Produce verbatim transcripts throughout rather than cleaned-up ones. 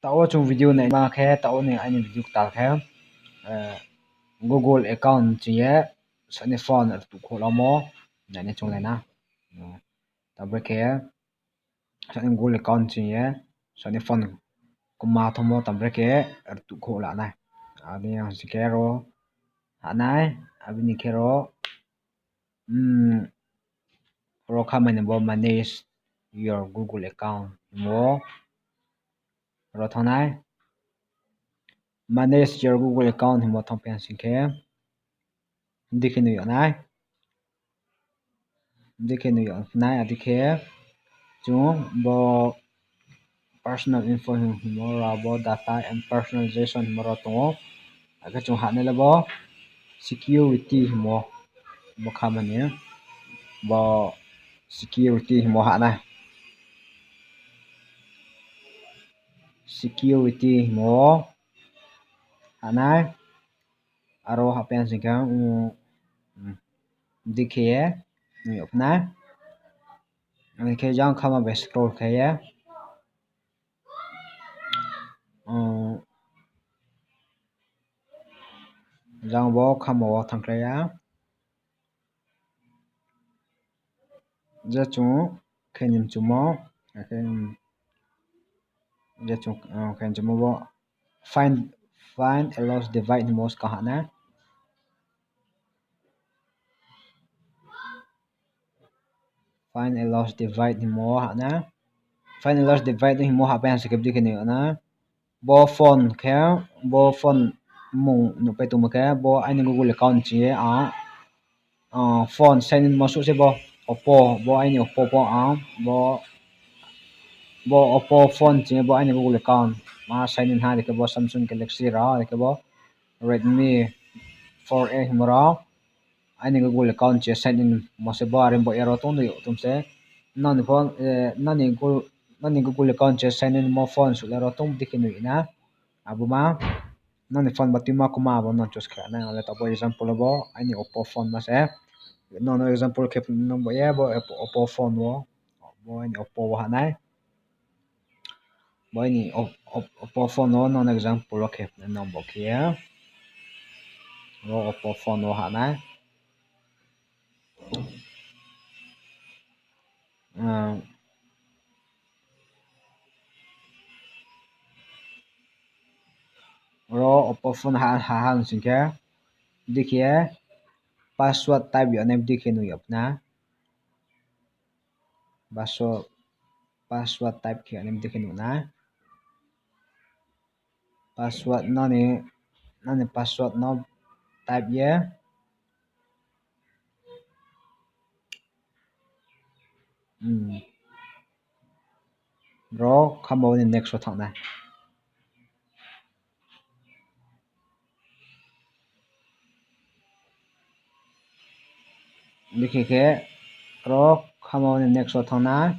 Taoh wo chung video naima khe, taoh wo ni aini video ktal khe, eh, Google account ching ye, sani phone rtuh khouh lamo, nainai chunglai na. Taoh brekhe, sani Google account ching ye, sani phone kma thanngmo, taoh brekhe rtuh khouh la nai. Adi ang si khe ro ha nai, abo ni khe ro, hmm, ro khamani bo manage your Google account hingmo. Ro thanng nai. Manage your Google account hingmo thanngphi ha sing khe. Dikhe nui yag nai. Dikhe nui yag nai, adikhe chung bo personal info hingmo ro bo data and personalization hingmo ro tong ou. Akhe chung ha nai le bo security hingmo, bo khamani, bo security hingmo ha nai. Security hingmo ha nai. Aro hahphi ha sing khe, dikhe ye nui yag nai. Akhe jang khama bai scroll khe ye, jang bo khama wo thanngkhlai ya. Je chung khe ni mchumo, akhe, je chung, khe ni mchumo bo find, find a lost device hingmo skang ha nai. Find a lost device hingmo ha nai. Find a lost device hingmo hahpai ha sing khe bdi khe nui yag nai. Bo phone khe, bo phone mung nuhpai tongmo khe, bo aini Google account ching ye ang, phone sign in mo suh se bo Oppo, bo aini Oppo pho ang, bo, bo Oppo phone ching ye bo aini Google account ma sign in ha, dikhe bo Samsung Galaxy rao, dikhe bo Redmi four A hingmo rao. Aini Google account ching ye sign in mo se bo are bo ya ro tong nui yag tong se. Nani phone, nani Google account ching ye sign in mo phone suh le ro tong bdi khe nui na. Abo ma, nani phone ba tuima kma abo no choose khe nai, ang le taoh bo example wo bo aini Oppo phone ma se. Nono example khe nang bo ye bo Oppo phone wo, bo aini Oppo wo ha nai. Bo aini Oppo phone wo nono example wo khe nang bo khe ye. Bo Oppo phone wo ha nai. Ro Oppo phone ha, ha, ha sing khe, bdi khe password type yag nai bdi khe nui yag na. Password, password type khe yag nai bdi khe nuh na. Password nani, nani password no type ye. Ro khamo ni next wo thanng nai. Dikhe khe, ro khamo ni next wo thanng nai.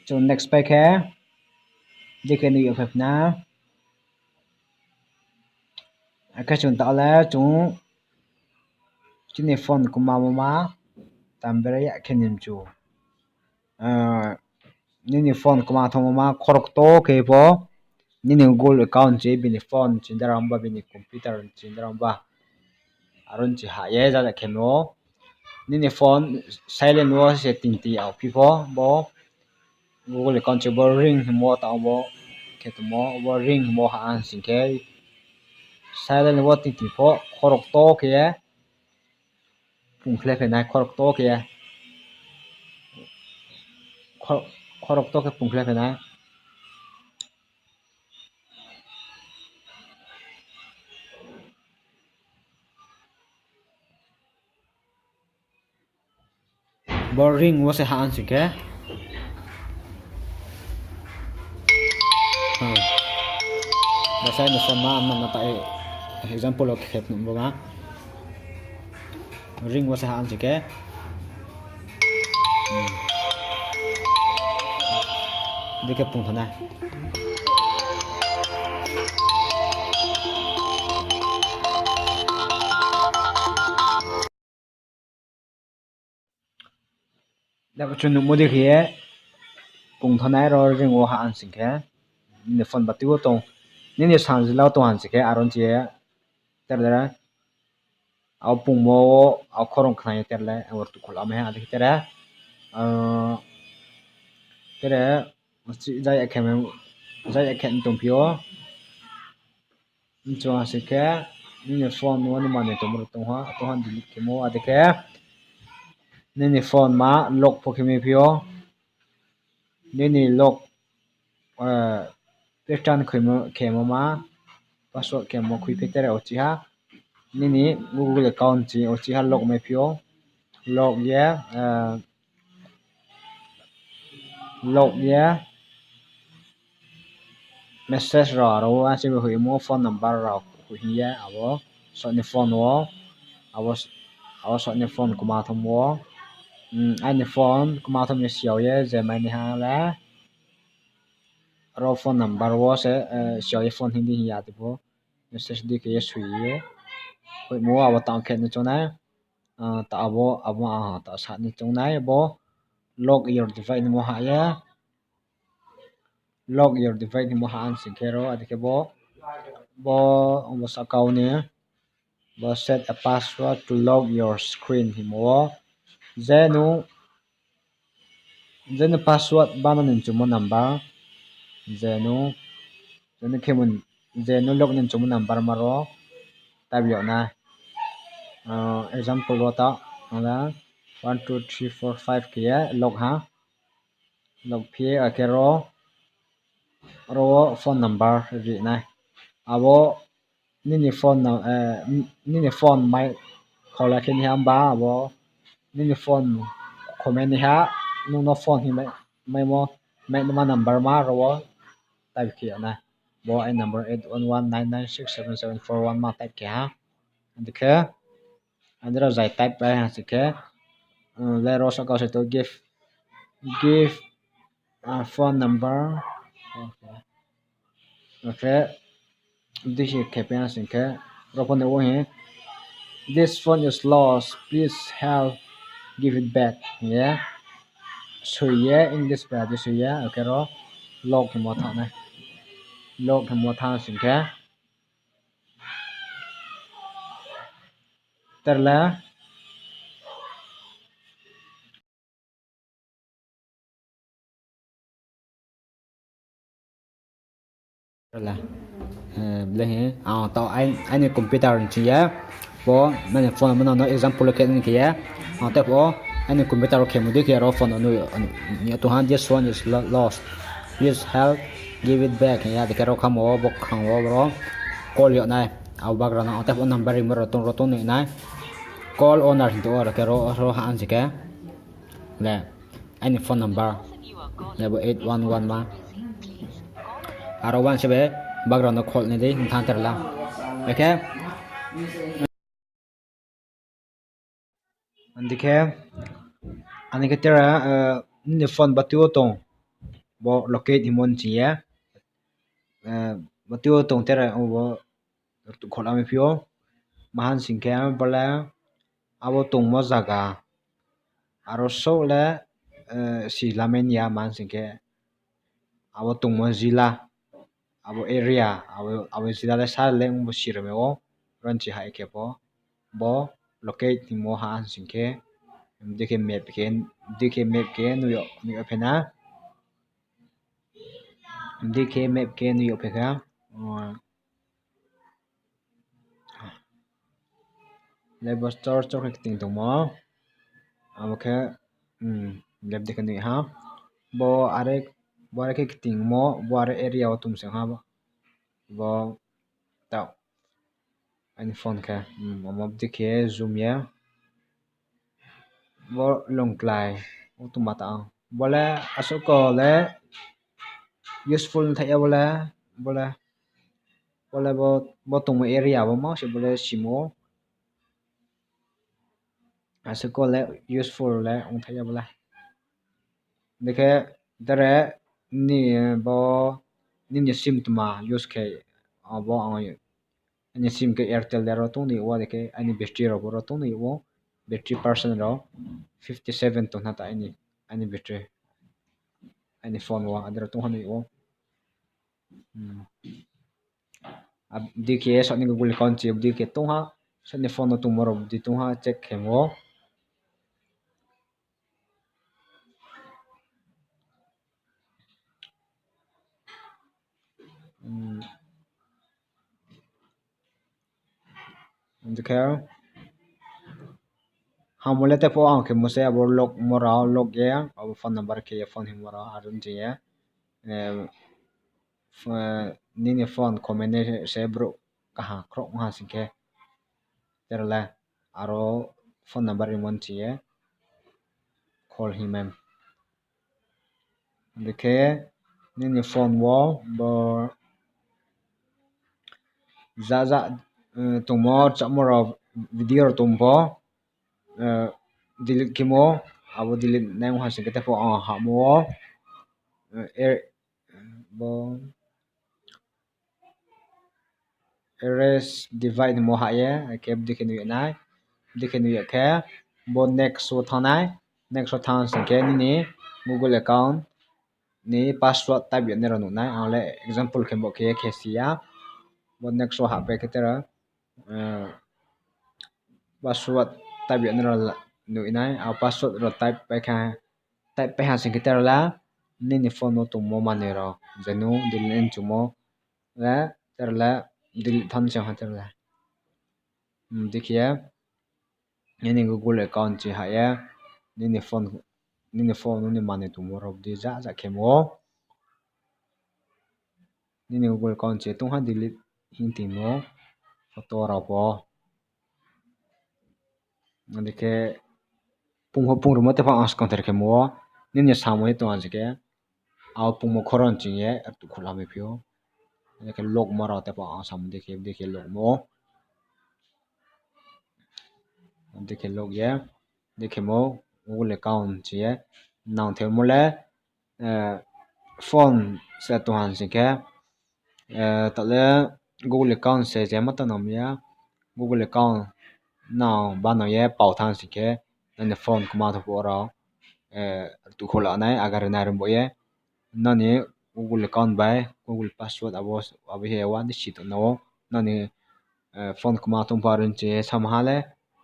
Chung next pai khe, dikhe nui yag phai na. Akhe chung taoh le chung chini phone kma mo ma, tam bera ya khe ni mchu. Nini phone kma thanngmo ma khorokto khe pho, nini Google account se bini phone chindara ongba, bini computer chindara ongba. Aro ni chi ha ye jada khe no. Nini phone silent wo se tingti yag phi pho, bo Google account se bo ring hingmo tang bo khe tongmo, bo ring hingmo ha sing khe silent wo tingti pho khorokto khe ye pungkhle phainai, khorokto khe ye, khorokto khe pungkhle phainai. Bo ring wo se ha sing khe. Bsai no phone ma, ano no ta example wo khe phnuh bo ma. Ring wo se ha sing khe. Dikhe pungkha nai. Dabo chung nuhmo dei khe ye, pung thanai ro ring wo ha ansing khe, nini phone bati wo tong, nini sanjila wo tong ansing khe, aro ni chi ye, ter le, abo pungmo wo, abo khorang khna ye ter le, abo rtuh kholamo ha, adi khe ter le, ah, ter le, jai ya khe, jai ya khe tongphi ou. Chung ha sing khe, nini phone wo ni manoi tongmo rao tong ha, tong ha delete khemo, adi khe nini phone ma lock pho khe mai phi ou. Nini lock, eh, pattern khuimo, khemo ma, password khemo khui phi ter le uchih ha. Nini Google account chi uchih ha lock mai phi ou. Lock ye, eh, lock ye, message rao, aro wo ase bo hoihmo phone number rao hoih hing ye, abo soni phone wo, abo, abo soni phone kma tham wo, hmm, aini phone kma tham ye siao ye, je mai ni ha le, aro phone number wo se, eh, siao ye phone hing di hing ya, adi pho message di khe ye soi ye, hoihmo abo tang khe ni choung nai, ah, ta abo, abo, ah, ta sa ni choung nai, bo lock your device ni mo ha ye, lock your device ni mo ha ansing khe ro, adi khe bo, bo, bo sakau ni, bo set a password to lock your screen hingmo wo. Je nung, je nung password bana ni choungmo number, je nung, je nung khemo, je nung lock ni choungmo number ma ro type yag nai. Ah, example wo ta, ang le one, two, three, four, five khe ye lock ha. Lock phi ye akhe ro, ro wo phone number ri nai. Abo nini phone na, eh, nini phone mai kholai khe ni ha himba abo nini phone khomai ni ha, nung no phone hing mai, maimo, mai numa number ma ro wo type khe yag nai. Bo aini number eight one one nine nine six seven seven four one ma type khe ha. Adi khe, adi ro jai type pai ha sing khe, eh, le ro saka se to give, give, ah, phone number. Okay. Okay. Disi khe pai ha sing khe, ro phone wo hi, "This phone is lost. Please help give it back." Hing ye soi ye, English bai adi soi ye, akhe ro lock hingmo thanng nai. Lock hingmo thanng sing khe, ter le, ter le, eh, le hi, ang tao ai-, aini computer ni chi ye, bo, nini phone mo no example khe ni khe ye, ang tei pho, aini computer wo khemo dei khe ro phone no nui, ni tong ha, "This phone is lo-, lost. Please help give it back." Hing ye, adi khe ro khamo wo, bo khrang wo, ro call yag nai. Abo bagra no, ang tei pho number rimo ro tong, ro tong nui nai. Call owner hing tong ou, aro khe ro, ro ha ansing khe. Le, aini phone number. Le bo eight one one ma. Aro uaing se be background no khol nai di, thanng ter la. Akhe, adi khe, ani khe ter le, eh, nini phone bati wo tong. Bo locate hingmo ni chi ye. Eh, bati wo tong ter le, o bo rtuh kholamo phi ou. Maha sing khe, bo le abo tongmo zaga. Aro souh le, eh, si lamai ni ya maha sing khe. Abo tongmo zila. Abo area, abo, abo zila le sa le ong bo si ri mai ou. Ro ni chi ha khe pho. Bo locate hingmo ha sing khe. Dei khe map khe, dei khe map khe nui yo, nui yo phai na. Dei khe map khe nui yo phai kha. Le bo chor chor khe kting tongmo. Abo khe, hmm, left dei khe nui ha. Bo are, bo are khe ktingmo, bo are area wo tong se ha bo. Bo, tao. Aini phone khe, hmm, omo dei khe zoom ye. Bo longklai, o tongma ta ang. Bo le asuh ko le useful thai ya bo le, bo le, bo le bo, bo tongmo area bo ma se bo le simo. Asuh ko le useful le ong thai ya bo le. Dei khe, dare ni bo, nini sim tma use khe, abo ang, aini sim khe Airtel de ro tong ni wo, dei khe aini battery rao bo ro tong ni wo, battery percent rao fifty seven tong na ta aini. Aini battery, aini phone wo adra tongha ni ou. Abdei khe saoh ni Google account chi abdei khe tongha, saoh ni phone no tongmo rao abdei tongha check khemo. Hing khe, hamo le tei pho ang khemo se abo lock mo rao, lock ye abo phone number khe ye phone hingmo rao, aro ni ching ye, nini phone comment se brouh kaha khrouh ong ha sing khe, tera le, aro phone number rimo ni ching ye call hingmai. Adei khe nini phone wo bo jaja tongmo rchamo rao, video rao tong pho, delete khemo, abo delete nai ong ha sing khe tei pho ang hamo wo, bo erase device hingmo hah ye, khe bdei khe nuh ya nai, bdei khe nuh ya khe, bo next wo thanng nai, next wo thanng sing khe nini Google account ni password type ya nai rao nuh nai, ang le example khe bo khe ye khe si ya, bo next wo hahpai khe tera, password type ya nai rao nuh nai, a password rao type pai khe, type pai ha sing khe tera le, nini phone wo tongmo manoi rao, je nung delete ni chumo le, tera le, delete thanng se ha tera le. Adei khe ye, nini Google account chi hah ye, nini phone, nini phone wo ni manoi tongmo rao bdei jaja khemo. Nini Google account chi tongha delete hing tongmo, photo rao pho. Adei khe pung pho pung rimo tei pho ang skang ther khemo, nini samo ye tong ha sing khe, abo pungmo khoron ching ye rtuh khouh lamai phi ou. Adei khe lock mo rao tei pho ang samo dei khe, dei khe lock mo. Adei khe lock ye, dei khemo Google account ching ye nang themo le, phone se tong ha sing khe, taoh le Google account se je ma tang nang mi ya, Google account nang banang ye pau thanng sing khe, nini phone kma tong pho rao rtuh khouh la nai, agare nai rom bo ye. Nini Google account bai Google password abo, abo he wa ni si tong na ou. Nini phone kma tong pho aro ni ching ye sama ha le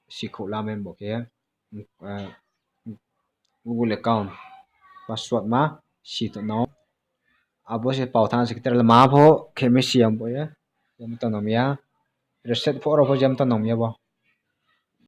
si khouh lamai bo khe, Google account password ma si tong na ou. Abo se pau thanng sing khe tera le ma pho khe mi si ya bo ye. Je ma tang nang mi ya. Reset pho rao pho je ma tang nang mi ya bo.